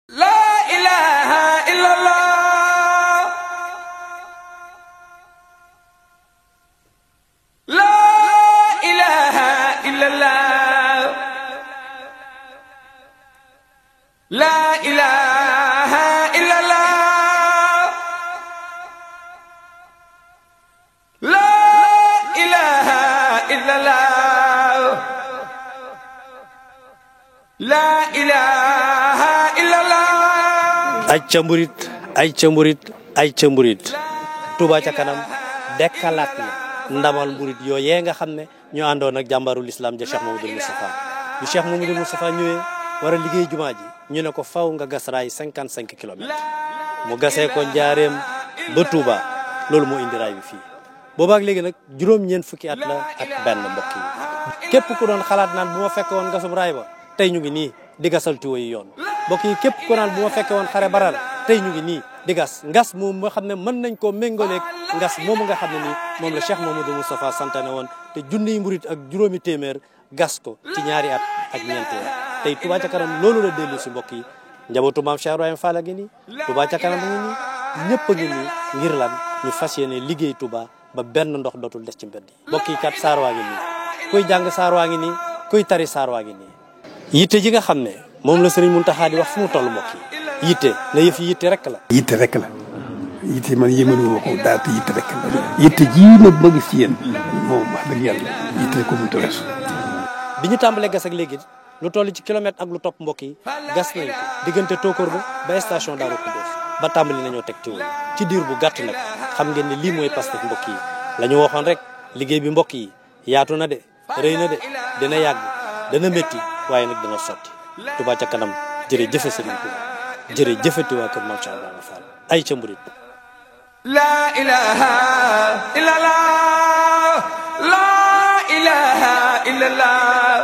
La ilaha illallah. La ilaha illallah. La ilaha illallah. La ilaha illallah. La ilaha illallah. ay ca mburit ay ca mburit ay ca mburit Touba ca kanam dekkalaat na ndamal mburit yooyee nga xam ne ñu àndoon ak jàmbaarul islam ja Cheikh Mamadou Moustapha bi Cheikh Mamadou Moustapha ñëwee war a liggéey jumaa ji ñu ne ko faw nga gas raay 55 kilomètres mu gasee ko njaareem ba Touba loolu moo indi raay bi fii boobaak léegi nag juróom-ñeent fukki at la ak benn mbokk yi képp ku doon xalaat naan bu ma fekke woon gasum raay ba tey ñu ngi nii di gasal tuwa yi yoon mbokk yi képp ku naan bu ma fekke woon xare baral tey ñu ngi nii di ngas moom nga xam ne mën nañ koo méngaleeg ngas moomu nga xam ne nii moom la Cheikh Mamadou Moustapha santane woon te junniy mburit ak juróomi téeméer gas ko ci ñaari at ak ñeenti at tey Touba ca kanam loolu la dellu si mbokk yi njabootu maam Cheikh Ibrahima Fall a ngi nii Touba ca kanam a ngi nii ñëpp a ngi nii ngir lan ñu fas yéene liggéey Touba ba benn ndox dootul des ci mbedd yi mbokk yi kat saar waa ngi nii kuy jàng saar waa ngi nii kuy tari saar waa ngi nii yitte ji nga xam ne moom la Serigne Mountakha di wax fu mu toll mbokk yi yitte la yëf yi yitte rek la. yitte rek la yitte man yéemalu ma ko daal te yitte rek la. yitte ji nag ma gis ci yéen moom wax dëgg yàlla yitte ko mu tërees. bi ñu tàmbalee gas ak léegi lu toll ci kilomètre ak lu topp mbokk yi gas nañ ko diggante Tokor ba station Darou Khoudoss ba tàmbali nañoo teg ci ci diir bu gàtt nag xam ngeen ne lii mooy Pastef mbokk yi la ñu waxoon rek liggéey bi mbokk yi yaatu na de rëy na de dina yàgg dana métti waaye nag dina sotti Touba ca kanam jërëjëf Serigne Touba jërëjëfati waa kër Mame Cheikh Ibrahima Fall ay ca mburit. La ilaha illallah. La ilaha illallah.